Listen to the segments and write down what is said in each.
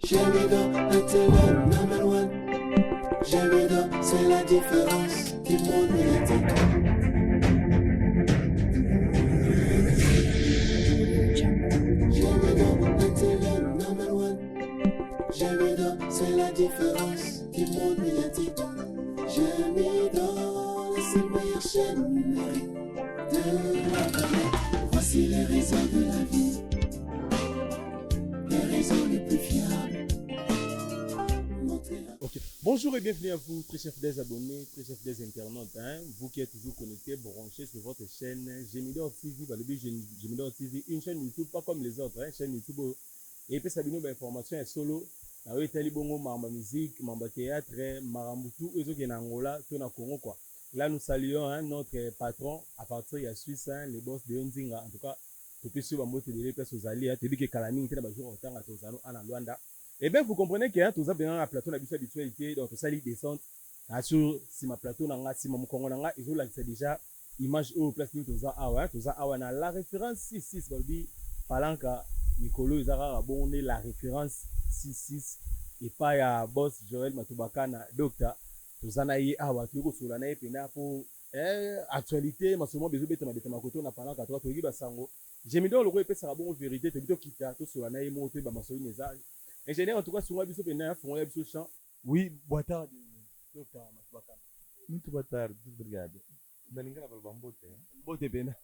Gémido, la télé number one. Gémido, c'est la différence du monde médiatique. Gémido, la télé number one. Gémido, c'est la différence du monde médiatique. Gémido, la seule meilleure chaîne numérique de la planète. Voici les réseaux de la vie, les réseaux les plus fiables. Montrez Ok. Bonjour et bienvenue à vous, très chers des abonnés, très chers des internautes. Hein? Vous qui êtes toujours connectés, branchés sur votre chaîne Gemidor TV, balobi Gemidor TV, une chaîne YouTube pas comme les autres, hein? Chaîne YouTube et puis ça bino ba information ya solo na oyo etali bongo makambo ya musique, makambo ya théâtre, makambo tout ezokende na Angola to na Congo quoi. Là nous saluons, hein, notre patron à partir ya Suisse, hein, le boss de Nzinga. En tout cas, topesi yo bambote ebele place ozali, hein, toyebi ke kala mingi te na bajour otanga tozalo ana Luanda. Et bien vous comprenez que, hein, toza mpenza na plateau na biso habituel te, donc tosali descente na sur nsima plateau na nga, nsima mokongo na nga ezolakisa déjà image oyo place nini toza awa, hein. Toza awa na La Référence 66, balobi Palanka mikolo eza kaka bongo nde La Référence 66 epai ya boss Joel Matubakana docteur. Toza na ye awa, toyei kosolola na ye mpenza mpo actualité masolo mwa bezobetama betama koto na Palanka. Toka toyoki basango Gemidor lokola epesaka bongo vérité, toyebi tokita tosolola na ye moko, toyeba masolo nini eza. Ingénieur, en tout cas sunga biso mpenza, afongola biso champ. Oui, boa tarde, docteur Matubakana. Muito boa tarde, obrigado. Na lingala baloba mbote. Mbote mpenza.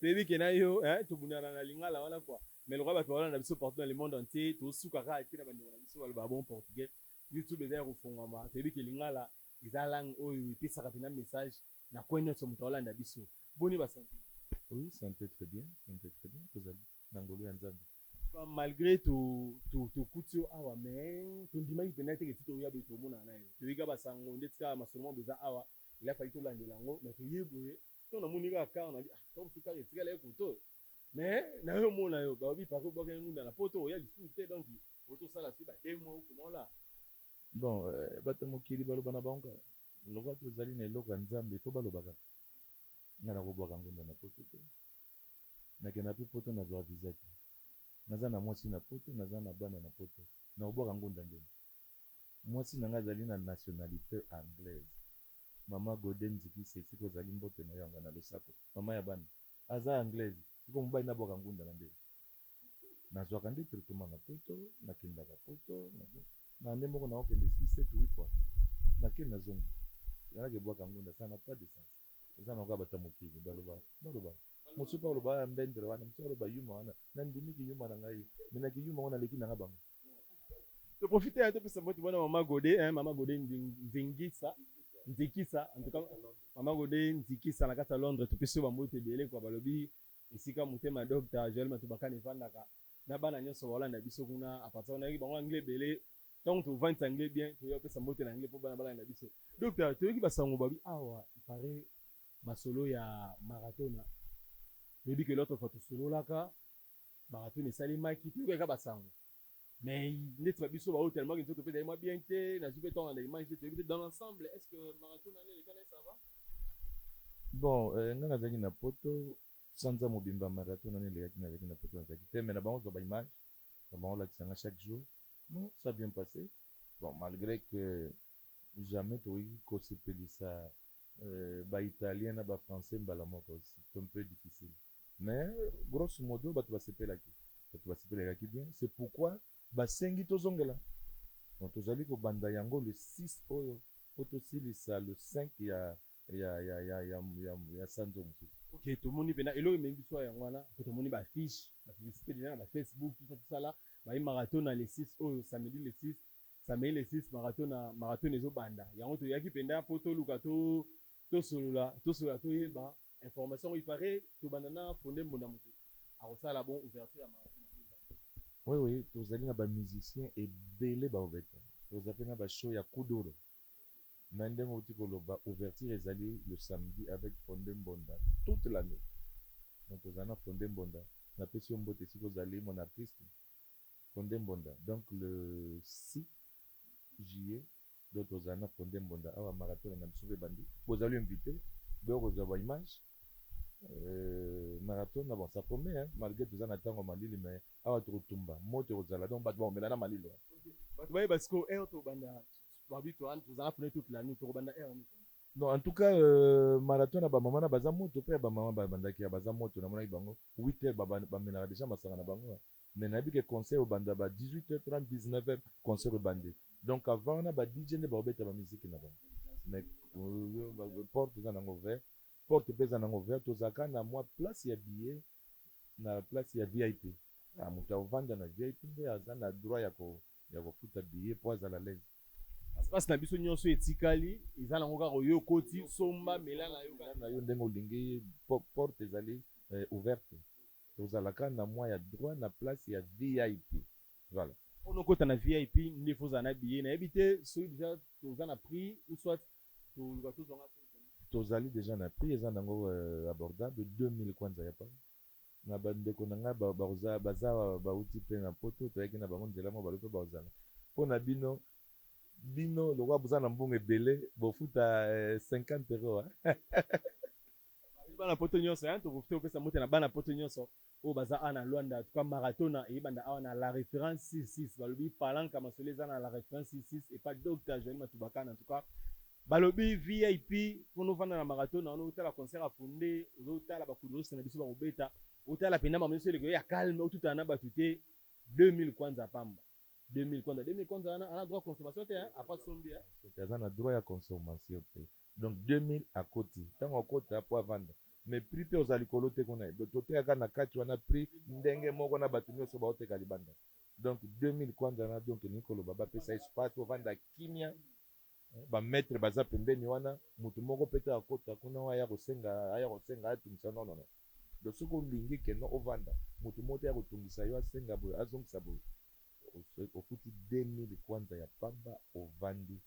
Toyebi ke na yo tobundana na lingala wana quoi, mais lokola bato balanda biso partout dans le monde entier, tosuka kaka te na bandeko na biso baloba bon portugais. YouTube eza ya kofungwama. Toyebi ke lingala eza langue oyo epesaka mpenza message na coin nyonso moto aolanda biso. Boni basanté? Oui, santé très bien, santé très bien. Tozali na ngolu ya Nzambe. Malgré tokuti yo awa, mais tondimaki mpenza teke ti toya boye tomonana na yo. Toyika basango ndeti kaka masolo moko eza awa, il a fallu tolandela yango, mais toye boye to namoni kaka car na bi, ah, to mosusu kaka etikala ye koto, mais na yo mona yo balobi pake obwaka ngunda na poto oya lisusu te, donc otosala si ba 2 mois okomola. Bon, bato ya mokili baloba na bango kaka. Lokola tozali na eloko ya Nzambe, ifo baloba kaka. Nga nakobwaka ngunda na poto te. Nakenda mpe poto, nazwa visa te. Naza na mwasi na poto, naza na bana na poto. Nakobwaka ngunda ndeni? Mwasi na ngai azali na nationalité anglaise. Mama Gode Nzikisa, esika ozali, mbote na yo yango na losako. Mama ya bana aza anglaise. Siko mobali nabwaka ngunda na ndeni? Nazwaka nde traitement na poto, nakendaka poto na nde moko, naokende 6, 7, 8 fois, nakende, nazongi, ezalaki ebwaka ngunda, ça n'a pas de sens. Eza na kaka bato ya mokili baloba, baloba mosusu mpe aloba ya mbendre wana, mosusu aloba yuma wana. Nandimiki yuma na ngai, me naki yuma wana aleki nanga bango. Toprofite ya topesa mbote wana mama Gode, hein, mama Gode Nzingisa Nzikisa. En tout cas mama Gode Nzikisa na kati ya Londres, topesi yo bambote ebele kwa. Balobi esika motema docteur Joel Matubakana evandaka na bana nyonso baolanda biso kuna, à partir wana yoki bango anglais ebele. Ntango tovandisa anglais bien, toya opesa mbote na anglais mpo bana balanda biso. Docteur, toyoki basango babi awa ipare masolo ya maratona. Toyebi ke l'autre fois tosololaka, marathon esalemaki, toyokaka basango, mais ndeti babiso baoyo tellement nzoto mpe ezali mwa bien te, nazwi mpe ntango na image te, toyebi te dans l'ensemble, est ce que marathon nani eleka na, ça va? Bon, nga nazalaki na poto sanza mobimba. Marathon nani elekaki, nazalaki na poto, nazalaki te, mais na bango zwa baimage na bango olakisa nga chaque jour. Bon, ça a bien passé. Bon, malgré que jamais tokoki kosepelisa baitalien na bafrançais mbala moko, c'est un peu difficile, mais grosso modo bato basepelaki, bato basepelaki bien. C'est pourquoi basengi tozongela. Donc tozali kobanda yango le 6 oyo po tosilisa le 5 ya sanzo mosusu. Ok, tomoni mpena eloko ememi biso yango wana po tomoni bafiche, bapublicité déjà na bafacebook, tout ça, tout ça là. Bayi marathon na le 6 oyo, samedi le 6, samedi le 6, marathon na marathon ezobanda. Yango toyaki mpenza mpo toluka tosolola, tosolola, toyeba information. Il paraît tobanda na Fonde Mbonda, moto akosala bon ouverture ya marathon. Oui, tozali na bamusicien ebele baobeta, toza mpe na bashow ya kuduro. Na ndenge outi koloba, ouverture ezali le samedi avec Fonde Mbonda toute l'année. Donc tozali na Fonde Mbonda, napesi yo mbote esika ozali, mon artiste Fonde Mbonda. Donc le 6 juillet, donc tozali na Fonde Mbonda awa. Marathon na biso mpe ebandi, bozali invité boya kozwa baimage. Marathon na bon, ça promet, hein, malgré toza na ntango malili, mais awa tokotumba moto, ekozala donc bato bakomela na malili. Bato bayeba sikoyo heure tobanda, babi tozala fene toute la nuit, tokobanda heure nini? Non, en tout cas, marathon na bamama na baza moto mpe ya bamama babandaki ya baza moto. Namonaki bango 8 heures bamelaka déjà masanga na bango, mais nayebi ke concert obanda ba 18 heures 30, 19 heures concert ebandi. Donc avant wana, ba DJ nde baobeta bamiziki na bango. Mais porte eza nango ouvert, porte mpe eza nango ouvert. Tozalaka na mwa place ya billet na place ya VIP. Ah, moto avanda na VIP nde aza na droit ya kofuta billet mpo azala l'aise. Espace na biso nyonso etikali eza nango kaka oyo okoti, somba, mela na yo. Na yo ndenge olingi. Porte ezali ouverte. Tozalaka na mwa ya droit na place ya VIP, voilà. Mpona okota na VIP nde fozala na billet. Nayebi te soki déjà toza na prix ou soit toluka tozwanga. Tozali déjà na prix, eza nango abordable, 2000 kwanza ya pamba. Na bandeko na ngai baza bauti mpe na Poto, toyaki na bango nzela moko, balobi mpe bazala mpo na bino. Bino lokola boza na mbongo ebele, bofuta 50 euro. Bana Poto nyonso, toprofite kopesa mbote na bana Poto nyonso oyo baza awa na Lwanda. En tout cas, marathon eyebanda awa na La Référence 66. Balobi palanka masolo eza na La Référence 66 epa Docteur Joel Matubakana. En tout cas, balobi VIP mpona ovanda na marathon wana, otala concert afunde, ozotala bakudrosi na biso bakobeta, otala mpenza makambo nyonso eleko ya calme, otutana na bato te. 2000 kwanza pamba, 2000 kwanza, 2000 kwanza wana ana droit consommation te apa sombi. Aza na droit ya consommation te. Donc 2000 akoti, ntango akota po avanda, mais prix mpe oza likolo te. Kuna totekaka na kati wana prix ndenge moko na bato nyonso baoteka libanda. Donc 2000 kwanza na, donc elingi koloba bapesa espace ovanda kimia, bamaître baza pembeni wana. Motu moko mpe te akota kuna aya kosenga, aya kosenga, atungisa. Non, non, non. Donc soki olingi keno ovanda, motu moko te ya kotungisa yo, asenga boye, azongisa boye. Ofuti 2000 kwanza ya pamba, ovandi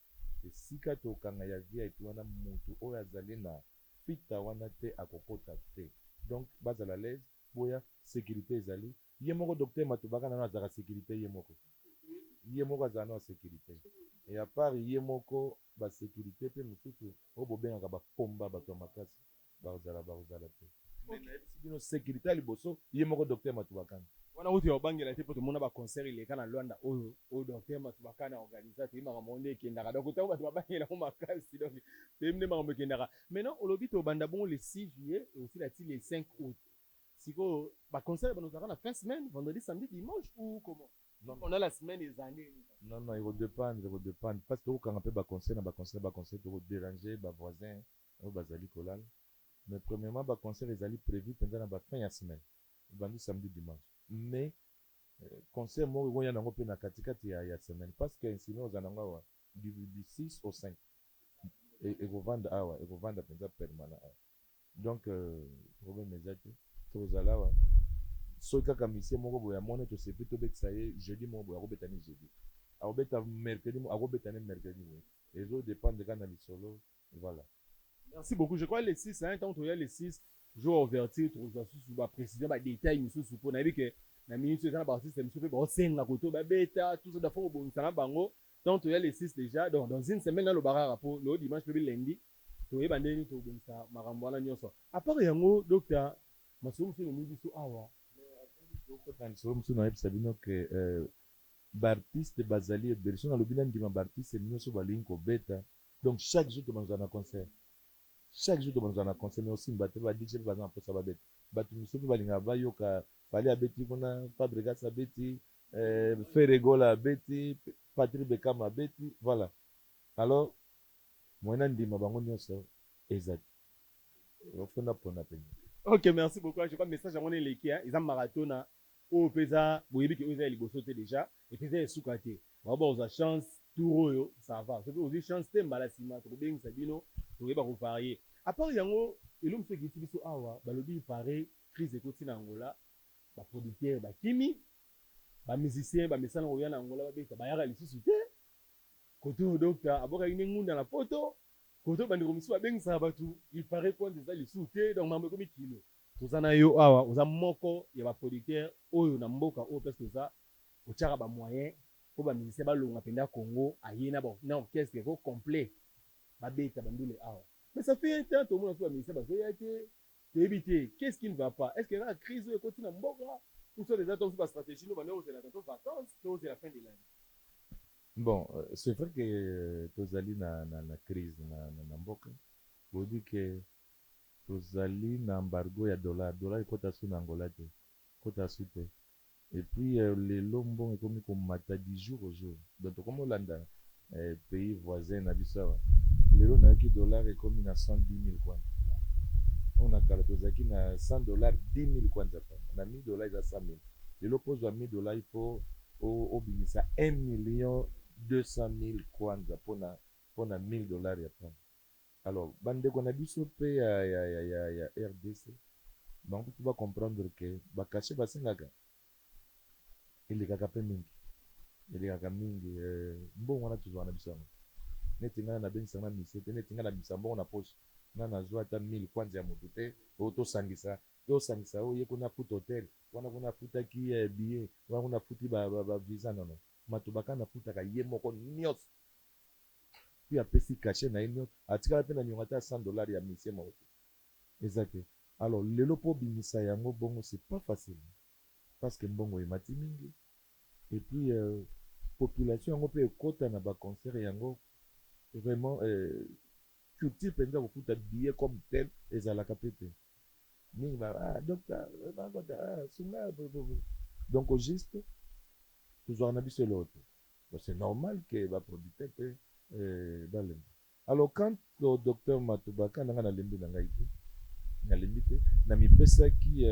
esika tokanga ya VIP wana. Motu oyo azali na fita wana te akokota te. Donc bazala l'aise, boya, sécurité ezali. Ye moko docteur Matubaka nano azalaka sécurité ye moko, ye moko azala nano sécurité. Et à part ye moko, basécurité mpe mosusu oyo bobengaka bapomba, bato ya makasi bakozala, bakozala te. Nayebisi bino, sécurité ya liboso, ye moko docteur Matubakana. Wana kutu ya kobangela te, mpo tomona baconcert eleka na Lwanda oyo oyo docteur Matubakana organisa. Toyebi makambo nde ekendaka, donc ntango bato babangelango makasi, donc toyebi nde makambo ekendaka. Maintenant, olobi tobanda bongo le 6 juillet, osila ti le 5 août. Sikoyo baconcert bano ozalaka na fin semaine, vendredi, samedi, dimanche ou comment? Non. Pendant la semaine eza ndeni? Non, non, ekodépendre, ekodépendre, parce que tokokanga mpe baconcert na baconcert, baconcert tokodéranger bavoisin oyo bazali kolala. Mais premièrement, baconcert ezali prévu mpenza na bafin ya semaine, ebandi samedi, dimanche. Mais concert moko ekoya nango mpe na katikati ya semaine, parce que instrument oza nango awa du 6 au 5, ekovanda awa, ekovanda mpenza permanent awa. Donc problème eza te, tokozala awa. Soki kaka misie moko boye amoni tosepi, tobetisa ye jeudi moko boye, akobeta ni jeudi, akobeta mercredi, akobeta ne mercredi boye. Ezodépendre kaka na lisolo, voilà. Merci beaucoup. Je crois le 6, hein, tant toya le 6 jour ouverture, tokozwa susu baprécision, badétail misusu, mpo nayebi ke na minute eza na baartiste misusu mpe baosenga koto babeta, tout ça dafo kobongisa na bango. Tant toya le 6 déjà, donc dans une semaine nalobaka kaka, mpo lelo dimanche, lobi lundi, toyeba ndenge nini tokobongisa makambo wana nyonso. À part yango, docteur, masolo mosusu ememi biso awa? Na lisolo mosusu, nayebisa bino ke baartiste bazali ebele. So nalobi na ndima baartiste nyonso balingi kobeta, donc chaque jour tobanzala na concert, chaque jour tobanzala na concert. Mais osimba te, ba DJ mpe baza na mposa babeta. Bato mosusu mpe balingaka bayoka Fally abeti kuna, Fabregas abeti, Ferre Gola abeti, Patrick Bekam abeti, voilà. Alors moyen na ndima bango nyonso eza te, ofunda mpona pene. Ok, merci beaucoup. Je crois message yango na eleki. Eza marathon na oyo mpe eza, boyebi ke oyo eza ya liboso te déjà, et puis eza esuka te. Bao bakozwa chance tour oyo, ça va. Soki ozwi chance te, mbala nsima tokobengisa bino, tokoyeba kovarier. À part yango, elo mosusu ekiti biso awa, balobi pare crise ekoti na Angola, baproducteur bakimi, bamusicien bamesana koya na Angola babeta, bayaka lisusu te. Kote oyo docteur abokaki nde ngunda na Poto, kote oyo bandeko mosusu babengisaka bato, il paraît kwanza eza lisusu te. Donc mambo ekomi kilo. Toza na yo awa, oza moko ya baproducteur oyo na mboka oyo place toza otiaka bamoyen mpo bamusicien balonga mpenza Congo, aye na orchestre ko complet, babeta bandule awa. Mais ça fait un temps tomona so bamusicien bazoya te, toyebi te qu'est-ce qui ne va pas. Est ce que eza crise oyo ekoti na mboka, ou soit eza to mosusu bastratégie no banda kozela tanto vacance to ozela fin de l'année? Bon, c'est vrai que tozali na crise na mboka. Boyebi ke tozali na embargo ya dollar. Dollar ekota su na Angola te, ekota su te. Et puis lelo mbongo ekomi komata du jour au jour. Donc tokomi olanda pays voisin na biso awa. Lelo nayoki dollar ekomi na 110 000 kwanza. Oyo na kala tozalaki na 100 $ 10 000 kwanza pamba. Na 1000 $ eza 100 000. Lelo mpo ozwa 1000 $, il faut obimisa 1 million 200 000 kwanza mpona 1000 $ ya pamba. Alors bandeko na biso mpe ya RDC, bango mpe bacomprendre ke bacachet basengaka elekaka mpe mingi, elekaka mingi. Mbongo wana tozwaka na biso yango. Neti ngai nabengisaka na misie te. Neti ngai nabimisa mbongo na poche, ngai nazwa ata 1000 kwanza ya motu te. Oyo tosangisa, tosangisa, oyo ye kuna afuta hotel wana, kuna afutaki billet wana, kuna afuti bavisa. Nono, Matubaka nafutaka ye moko nyonso, puis apesi cachet na ye nyonso. Atikala mpe na niongo ata 100 $ ya misie moko te, eza te. Alors lelo mpo obimisa yango bongo, c'est pas facile, parce que mbongo emati mingi. Et puis population yango mpe ekota na baconcert yango vraiment culture mpenza kofuta billet comme tel ezalaka mpe te mingi. Ba ah, docteur bakota, ah, sunga. Donc au juste tozwaka na biso eloko te. Bon, c'est normal que baproducteur mpe balemba. Alors quant au docteur Matubaka na ngai, nalembi na ngai te, nalembi te. Namipesaki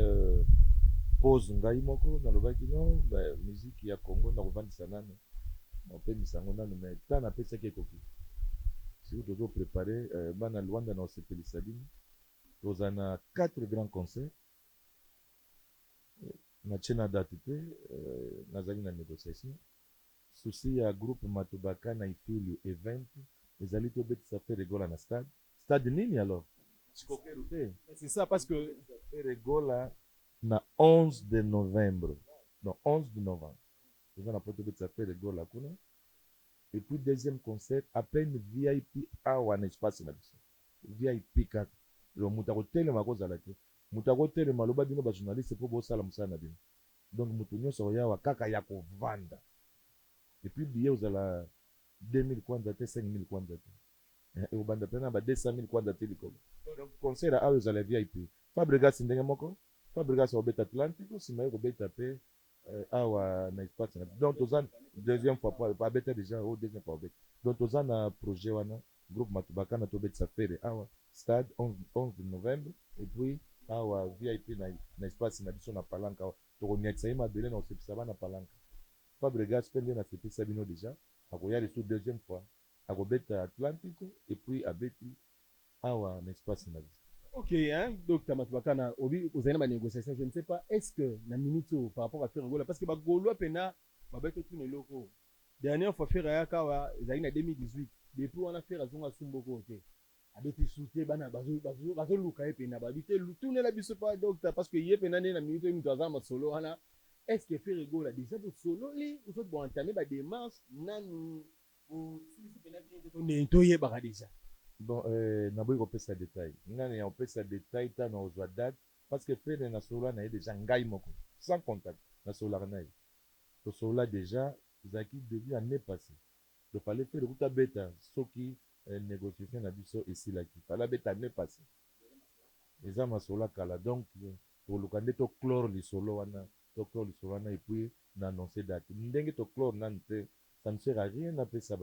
pause ngai moko. Nalobaki non, ba, musique ya Congo nakovandisa nano, napemisa yango nano. Mais temps napesaki ekoki. Sikoyo tozoprépare bana Lwanda na kosepelisa bino. Toza na quatre grands concerts. Natie na date te, nazali na négociation. Souci ya groupe Matubaka na Ifilio Event ezali tobetisa Ferre Gola na stade. Stade nini alors? Sikokeru te. C'est ça, parce que Ferre Gola na 11 de novembre, non, 11 de novembre, toza na po tobetisa Ferre Gola kuna. Et puis deuxième concert, à peine VIP awa na espace na biso, VIP kaka. Donc moto akotelema akozala te. Moto akotelema, aloba bino bajournaliste mpo bosala mosala na bino. Donc moto nyonso akoyawa kaka ya kovanda. Et puis billet ozala 2000 kwanza te, 5000 kwanza te, ekobanda mpe na ba 200 000 kwanza te likolo. Donc concert awa ezala VIP. Fabregas ndenge moko, Fabregas akobeta Atlantique, nsima ye kobeta mpe awa na espace na. Donc toza deuxième fois, abeta déjà o deuxième fois abeta. Donc toza na projet wana, groupe Matubaka na tobetisa Ferre awa stade 11, 11 novembre, et puis awa VIP na espace na biso na Palanka awa. Tokoniatisa ye mabele na kosepisa bana Palanka. Fabregas mpe nde nasepelisa bino déjà, akoya lisusu deuxième fois, akobeta Atlantique et puis abeti awa na espace na biso. Ok, hein, docteur Matubakana, obi ozali na banégociation, je ne sais pas, est ce que na minute oyo par rapport à Ferre Gola, parce que bagaulois mpena babeti otuna eloko. Dernière fois Ferre ayaka awa ezalaki na 2018. Depuis wana Ferre azonga sumboko te, abeti su te. Bana bazoluka ye mpena, babi te, tunela biso pa docteur, parce que ye mpena nde na minute oyo moto aza na masolo wana. Est ce que Ferre Gola déjà bosololi ou soit boentame badémarche nanu, bosilisi mpena bien te, to toyebaka déjà? Bon, naboyi kopesa détail. Ngai ya kopesa détail ta na kozwa date, parce que Ferre nasolola na ye déjà ngai moko sans contact. Nasololaka na ye, tosolola déjà, ezalaki début année passée. Donc fallait Ferre kuta beta soki négociation na biso esilaki, fallait abeta année passée. Eza masolo ya kala. Donc toluka nde toclore lisolo wana, toclore lisolo wana et puis na annonce date. Ndenge toclore nanu te, ça ne sert à rien napesa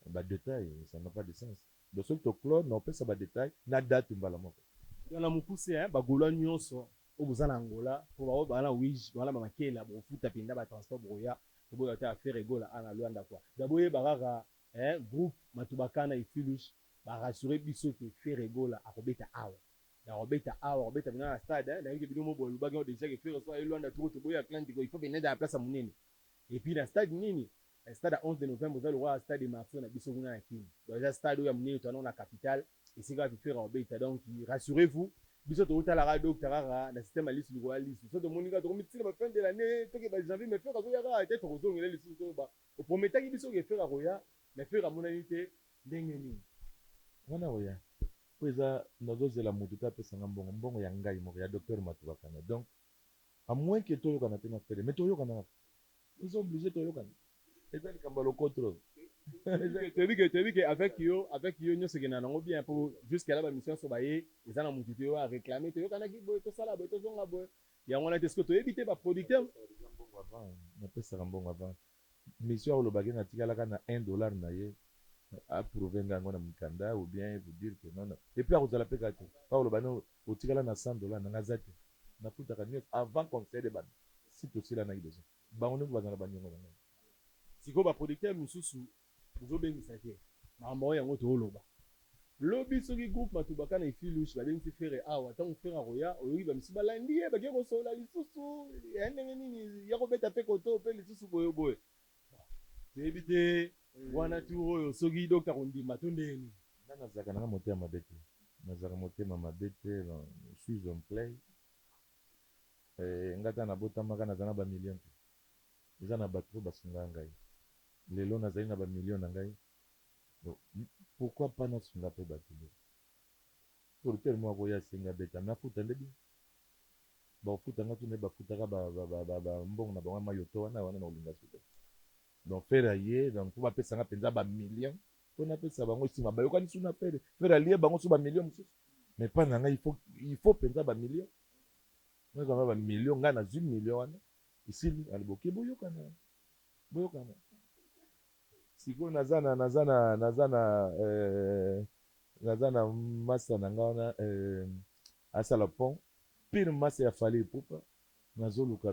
ba détail, ça n'a pas de sens. Donc soki toclore, na opesa ba détail na date mbala moko. Donc na mokuse, bagaulois nyonso oyo boza na Angola, mpo baoyo baa na Wige, baa na bamakela, bokofuta mpenza batransport, bokoya toboya te Ferre Gola a na Lwanda quoi. Donc boyeba kaka, groupe Matubakana Efilush barassure biso ke Ferre Gola akobeta awa, akobeta awa, akobeta mpena na stade. Nayebi ke bino mo bolobaki yango déjà ke Ferre so aye Lwanda toko toboya Atlantique, il faut pena na place ya monene. Et puis na stade nini? Stade ya 11 de novembre eza lokola stade des Martyrs na biso kuna na Kini. Donc eza stade oyo ya monene toana na capitale, esika wapi Ferre akobeta. Donc rassurez-vous, biso tokotalaka docteur kaka na système ya lisu likolo ya lisu. So tomoni kaka tokomi ntina ba fin de l'année, toke ba janvier, mais Ferre azoya kaka te. Tokozongela lisusu, toyoba oprometaki biso ke Ferre akoya, mais Ferre amonani te, ndenge nini? Wana oya po eza nazozela motu te apesanga mbongo, mbongo ya ngai moko ya docteur Matubakana. Donc à moins ke toyokana te na Ferre, mais toyokana kaka, eza obligé toyokana. Eza likambo ya lokotro. Toyebi ke avec yo nyonso ekenda nango bien, mpo jusque là bamission nyonso baye, eza na motu te oyo aréclame toyokanaki boye, tosala boye, tozonga boye. Yango wana te, ce que toyebi te, baproducteur. Napesaka mbongo avant mission. Alobaki natikalaka na 1 dollar na ye, approuve nga yango na mikanda ou bien vous dire que non, non. Et puis akozala mpe kaka te pa oloba no otikala na 100 dollar na nga, aza te. Nafutaka nyonso avant conseil de banda, si tosilanaki déjà, bango ndenge bazala baniongo na ngai. Sikoyo baproducteur mosusu ozobengisa te, makambo oyo yango tooloba lobi. Soki groupe Matubaka na Efiluche babengisi Ferre awa, ntango Ferre akoya, oyoki bamisusu balandi ye, bake kosola lisusu ya ndenge nini ya kobeta mpe koto mpe lisusu boye boye. Toyebi te wana tour oyo soki docteur kondima to ndenge nini. Nga nazalaka nanga motema mabe te, nazalaka motema mabe te. Suis on play. Nga ta nabotamaka, naza na bamillion te. Eza na bato oyo basungaka ngai. Lelo nazali na bamillion na ngai, pourquoi pas nasunga mpe bato? Bo producteur moko akoya, asengi abeta, nafuta nde bien. Bakofuta nga tuna, bafutaka bambongo na bango ya mayoto wana wana na kolinga su te. Donc Ferre aye, donc mpo bapesanga mpenza bamillion mpo napesa bango, nsima bayokani su na Ferre, Ferre alie bango so bamillion mosusu. Mais mpa na ngai, il faut mpenza bamillion, nazwanga bamillion. Ngai nazwi million wana, esili. Alobi boyokana, boyokana. Sikoyo naza na masa na ngai wana, asala pont pire masa ya Fally Ipupa. Nazoluka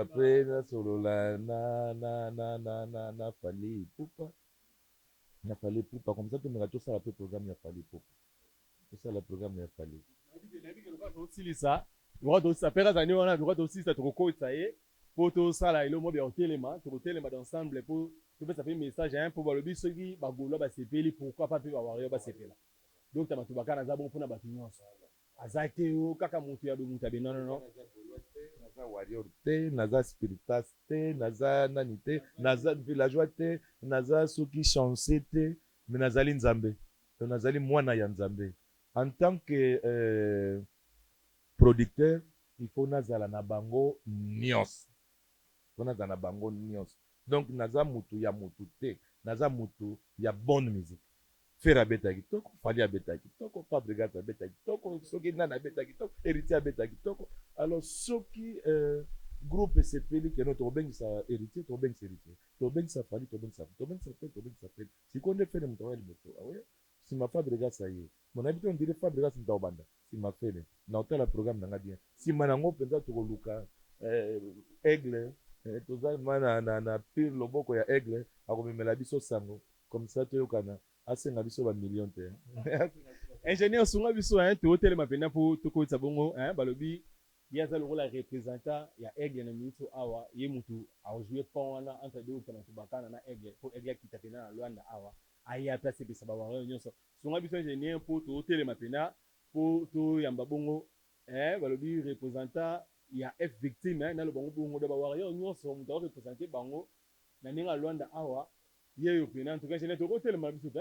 mpe nasolola na Fally Ipupa, na Fally Ipupa. Comme ça tomeka tosala mpe programme ya Fally Ipupa, tosala programme ya Fally. Tosilisa loka, tosilisa mpe kazali wana loka, tosilisa, tokokotisa ye mpo tosala eloko moko ya kotelema. Tokotelema d'ensemble mpo topesa mpe message, mpo balobi soki bagaulois basepeli, pourquoi pas mpe bawarrior basepela? Donc bato bakana aza bongo mpona bato nyonso, aza te o kaka moto ya boye, moto ya be, non, non, non. Naza warrior te, naza spiritas te, naza nani te, naza villageois te, naza soki chance te, mais nazali Nzambe. Donc nazali mwana ya Nzambe. En tant que producteur, il faut nazala na bango nyonso, faut nazala na bango nyonso. Donc naza mutu ya mutu te, naza mutu ya bonne musique. Ferre abeta kitoko, Fally abeta kitoko, Fabregas abeta kitoko, soki nani abeta kitoko, Héritier abeta kitoko. Alors soki groupe esepeli keno tokobengisa Héritier, tokobengisa Héritier, tokobengisa Fally, tokobengisa, tobengisa Ferre, tobengisa Ferre. Sikoyo nde Ferre moto akoya liboso, aoya nsima Fabregas aye. Bon, nayebi te, on dirait Fabregas moto akobanda, nsima Ferre. Na otala programme na nga bien, nsima nango mpenza tokoluka Aigle. Toza ma na pire loboko ya Aigle, akomemela biso sango. Comme ça toyokana, asenga biso bamillion te. Ingénieur, sunga biso, hein, totelema mpenza mpo tokotisa bongo, hein. Balobi ye aza lokola représentant ya Aigle na minute awa. Ye mutu ajoue pont wana entre deux okana tobakana na Aigle, mpo Aigle akita mpenza na Lwanda awa, aya mpe asepesa bawarrior nyonso. Sunga biso, ingénieur, mpo totelema mpenza mpo toyamba bongo, balobi représentant ya F Victime, naloba bango bongo do bawarrior nyonso, moto akoreprésente bango na ndenge ya Lwanda awa, ye oyo mpena. En tout cas, ingénieur, tokotelema biso te,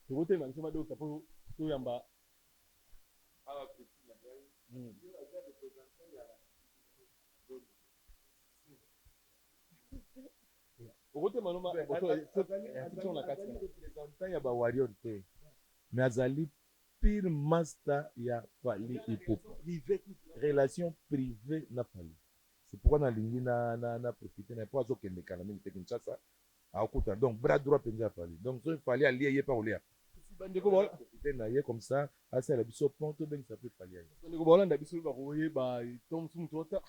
tokotelema biso badokta mpo toyamba. Awa petit na ngai, yo aza représentant ya Okotema noma. Azali représentant ya bawarrior te, mais azali pire master ya Fally Ipupa, relation privée na Fally. C'est pourquoi nalingi na profite na po azokende kala mingi te Kinshasa, akokutana. Donc bras droit mpenza ya Fally. Donc soki Fally alie, ye mpe akolia. Bandeko, profite na ye comme ça asala biso pont, tobengisa mpe Fally aye. Bandeko baolanda biso bakoyeba to mosu motu ota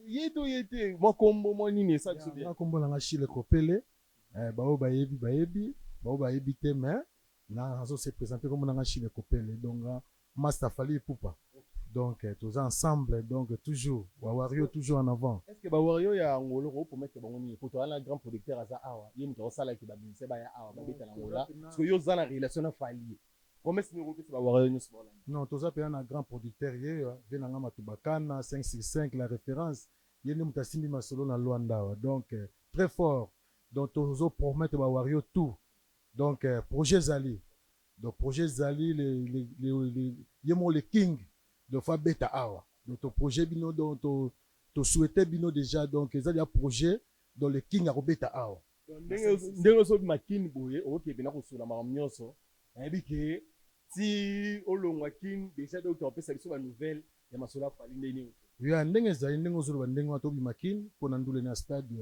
ye to ye te, mwa kombo mwa nini esala biso bien. Nga kombo nanga Chile Kopele. Baoyo bayebi bayebi, baoyo bayebi te, mais nazo se présenter, kombo nanga Chile Kopele. Donc master Fally Ipupa, donc toza ensemble, donc toujours bawario, toujours en avant. Est ce que bawario ya Angola okopromettre bango nini? Po toza na grand producteur aza awa, ye moto akosalaki bamusicien baya awa babeta na Angola, parce que yo oza na relation na Fally. Promesse nini okopesa bawario nyonso baolanda? Non, toza mpenza na grand producteur, ye ve nanga Matubakana 565, la référence. Ye nde moto asimbi masolo na Lwanda awa, donc très fort. Donc tozopromettre bawario tout. Donc projet ezali, donc projet ezali, ye moko le king, donc faut abeta awa. Donc toprojet bino, donc tosouhaite bino déjà. Donc eza déjà projet. Donc le King akobeta awa. Ndenge ozobima Kin boye, okoki mpena kosola makambo nyonso. Nayebi ke ti olongwa Kin déjà, donc opesa biso banouvelle ya masolo ya Fally ndenge nini. Ya ndenge ezali, ndenge ozoloba, ndenge wana tobima Kini mpona ndule na stade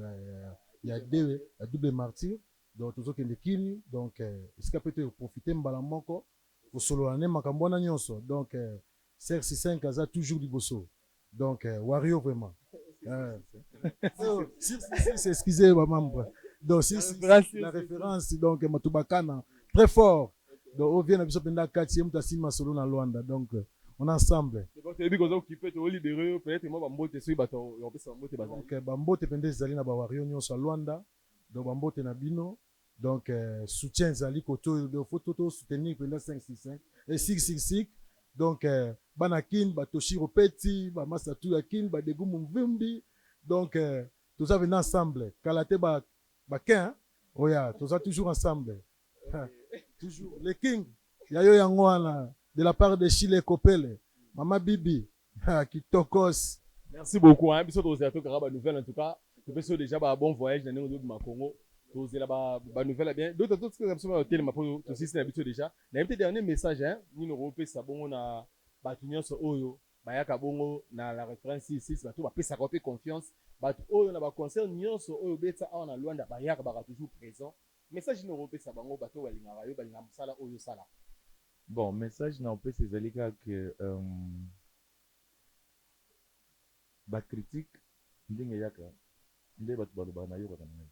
ya de ya double martyr. Donc tozokende Kini, donc esika mpe toprofite mbala moko kosolola nde makambo wana nyonso. Donc CRC 5 aza toujours liboso. Donc wario vraiment. Si, si, si, excusez bamembre. Donc si, si, la référence, donc Matubakana très fort. Donc ovie na biso mpenza kati ye moto asimi masolo na Lwanda. Donc on est ensemble. Toyebi koza occupé, tolibéré peut-être mwa bambote soki bato ya kopesa bambote bazali. Donc bambote mpenza ezali na bawario nyonso ya Lwanda. Donc bambote na bino. Donc soutien ezali kote oyo, faut to soutenir mpenza 565 et 666. Donc bana Kin, batoshiro peti, bamasatu ya Kin, badegumu mvimbi. Donc toza mpenza ensemble. Kala te bakin oya, toza toujours ensemble, toujours le King ya yo. Yango wana de la part de Chile Kopele, mama Bibi kitokos. Merci beaucoup, hein. Biso tozela tokaka banouvelle. En tout cas topesi yo déjà ba bon voyage na ndenge ozobima Congo. Tozela banouvelle ya bien. Donc totikaka biso batelema mpo tosisi na biso déjà. Nayebi te, dernier message, hein, nini okopesa bongo na bato nyonso oyo bayaka bongo na la référence 66, bato bapesaka mpe confiance, bato oyo na baconcert nyonso oyo obeta awa na Lwanda bayaka, baka toujours présent? Message nini okopesa bango, bato oyo balingaka yo, balingaka mosala oyo osala? Bon, message na opesa ezali kaka ke bacritique ndenge eyaka, nde bato balobaka, nayokaka na ngai.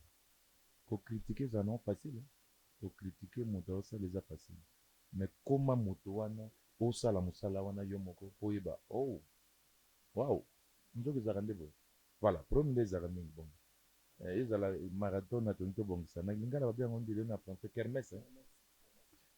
Kocritiquer ezala nango facile, kocritiquer moto aosala eza facile, mais koma moto wana osala mosala wana yo moko mpo oyeba, oh wow, nzoka ezalaka nde boye. Voilà, problème nde ezalaka mingi bongo. Ezala marathon na tolingi tobongisa na lingala, babe yango ndelo na français kermesse.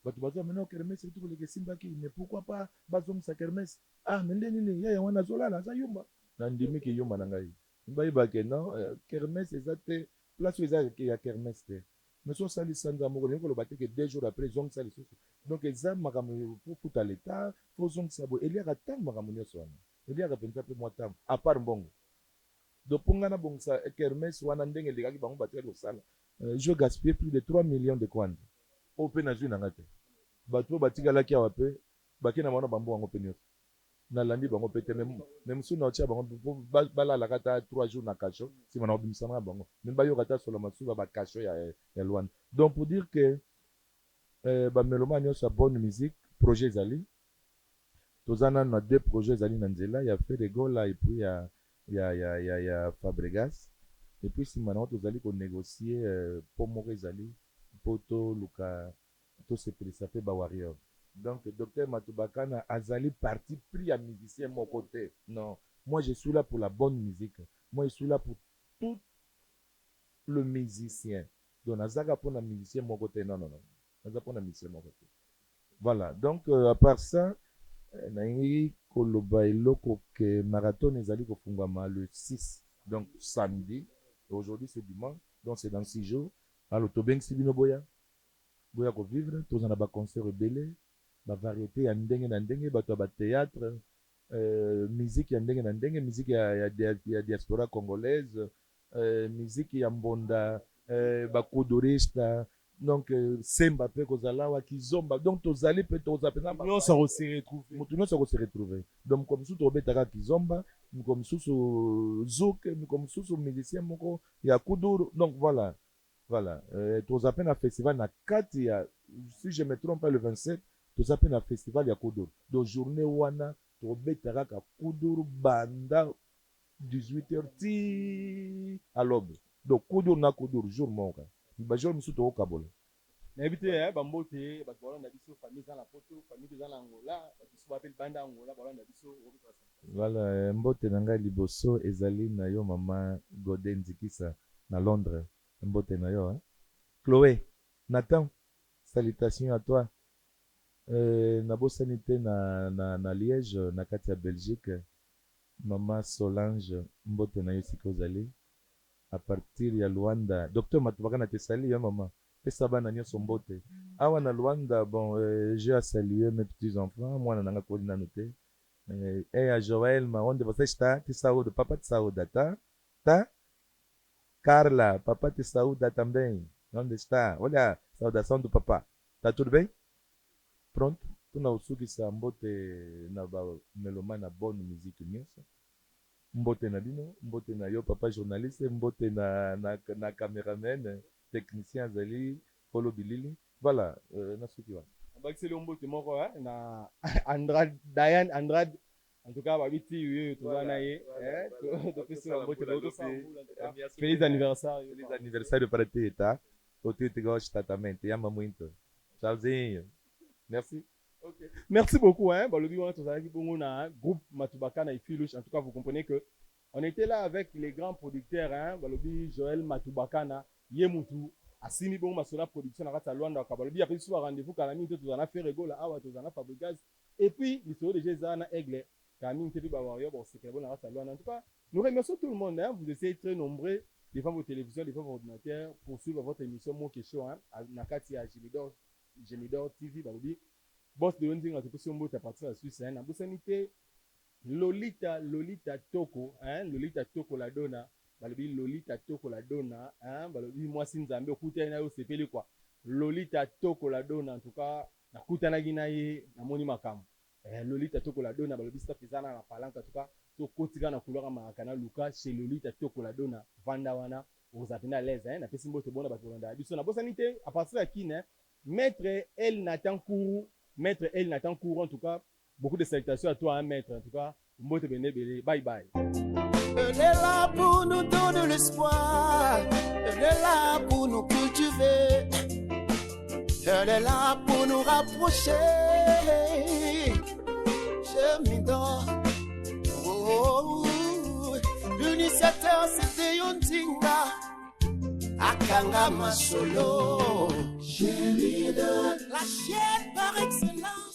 Bato bazwa maintenant kermesse eti koleka esimbaki, mais pourquoi pas bazongisa kermesse? Ah, mais nde nini yaya wana azolala, aza yumba. Nandimi ke yumba na ngai, bayebake non, kermesse eza te, place oyo eza ya kermesse te. Mais so osali sanza moko, elingi koloba te ke 2 jours après ezongisa lisusu. Donc eza makambo po futa leta, fo ozongisa boye, eliaka ntango. Makambo nyonso wana eliaka mpenza mpe mwa ntango, à part mbongo. Donc mpo ngai nabongisa kermesse wana ndenge elekaki, bango batikali kosala, je gaspille plus de 3 millions de kwanza oyo mpe nazwi na nga te. Bato oyo batikalaki awa mpe bake na bango na bambongo yango mpe nyonso, nalandi bango mpe te. Mais mosusu na otia bango mpo balalaka ata 3 jours na cachot, nsima na kobimisana na bango, mais bayoka ata solo masusu ya bacachot ya Lwanda. Donc pour dire que bameloma nyonso ya bonne musique, projet ezali, toza nano na deux projets ezali na nzela, ya Ferre Gola et puis ya Fabregas. Et puis nsima nango tozali konégocier mpo moko ezali mpo toluka tosepelisa mpe bawarrior. Donc docteur Matubakana azali parti pris ya musicien moko te, non. Moi, je suis là pour la bonne musique. Moi, je suis là pour tout le musicien. Donc nazaka mpona musicien moko te, non, non, non, naza mpona musicien moko te. Voilà. Donc à part ça, nalingi koloba eloko ke marathon ezali kofungwama le 6, donc samedi. Aujourd'hui c'est dimanche, donc c'est dans 6 jours. Alors tobengisi bino, boya, boya kovivre. Toza na baconcert ebele, bavariété ya ndenge na ndenge, bato ya bathéâtre, musique ya ndenge na ndenge, musique ya diaspora congolaise, musique ya mbonda, bakudurista. Donc semba mpe kozala awa, kizomba. Donc tozali mpe, tokozala mpenza nyonso akose retrouver. Motu nyonso akose retrouver. Donc mokolo mosusu tokobetaka kizomba, mokolo mosusu zouk, mokolo mosusu musicien moko ya kuduru. Donc voilà. Toza mpe na festival na kati ya, si je me trompe pas, le 27, toza mpe na festival ya kuduru. Donc journée wana tokobeta kaka kuduru banda 18 heures ti à l'aube. Donc kuduru na kuduru jour moko, bajour mosusu tokokabola. Nayebi te, bambote bato balanda biso, famille eza na Poto, famille eza na Angola, bato mosusu bape libanda Angola balanda biso. Voilà, mbote na ngai liboso ezali na yo, mama Gode Nzikisa na Londres, mbote na yo, hein? Chloé Nathan, salutation à toi. Nabosani te na Liège, na kati ya Belgique, mama Solange, mbote na yo esika ozali. À partir ya Luanda, docteur Matubaka na tesali yo, mama pesa bana nyonso mbote awa na Luanda. Bon, j'ai à saluer mes petits enfants, mwana nanga koli nanu te, eya Joël, ma, onde você está? Te saúdo, papa te saúda, tá? Tá? Carla, papai te saúda também. Onde está? Olha a saudação do papá. Tá tudo bem? Pronto. Mpona kosukisa mbote na ba melomane ya bonne musique nionso. Mbote na bino, mbote na yo papa journaliste, mbote na na na cameraman, technicien azali kolo bilili. Voilà, nasuki wana. Nabakiseli yo mbote moko eh, na Andrade, Diane Andrade. En tout cas, babi ti yo toza na ye. Eh, topesi ba mbote, tosala mbula, en tout cas. Feliz aniversário. Feliz aniversário para ti, tá? O tio te gosta também, te ama muito. Tchauzinho. Merci. Ok. Merci beaucoup hein. Balobi wana tozalaki bongo na groupe Matubakana et Filouche. En tout cas, vous comprenez que on était là avec les grands producteurs hein. Balobi Joël Matubakana, ye mutu asimbi bongo masolo ya production na kati ya Luanda ka balobi apesi biso ba rendez-vous kala mingi te tozala na Ferre Gola awa tozala na Fabregas et puis lisolo déjà eza na Aigle kala mingi te pe ba Warriors bakosepela bongo na kati ya Luanda. En tout cas, nous remercions tout le monde hein. Vous essayez très nombreux devant vos télévisions, devant vos ordinateurs pour suivre votre émission Moke Show hein, na kati ya Jimidor Gemidor TV balobi boss de yo nzinga topesi yo mbote à partir ya Suisse hein nabosani te Lolita Lolita Toko hein Lolita Toko la dona balobi Lolita Toko la dona hein balobi mwasi nzambe okutani na ye osepeli quoi Lolita Toko la dona en tout cas nakutanaki na ye namoni makambo eh, Lolita Toko la dona balobi staff eza na palanca en tout cas tokoti kaka na couloir ya Maracana luka chez Lolita Toko la dona vanda wana Oza pena à l'aise hein, napesi mbote bona bato bolandaka biso. Nabosani te à partir ya Kin hein, maitre El Nathan Kuru, maitre El Nathan Kuru en tout cas beaucoup de salutations à toi hein maitre en tout cas mbote bende ebele bye bye. Elle est là pour nous donner l'espoir. Elle est là pour nous cultiver. Elle est là pour nous rapprocher. Je m'y Oh, l'initiateur c'était Yondinga. Akanga Masolo. La chaîne par excellence.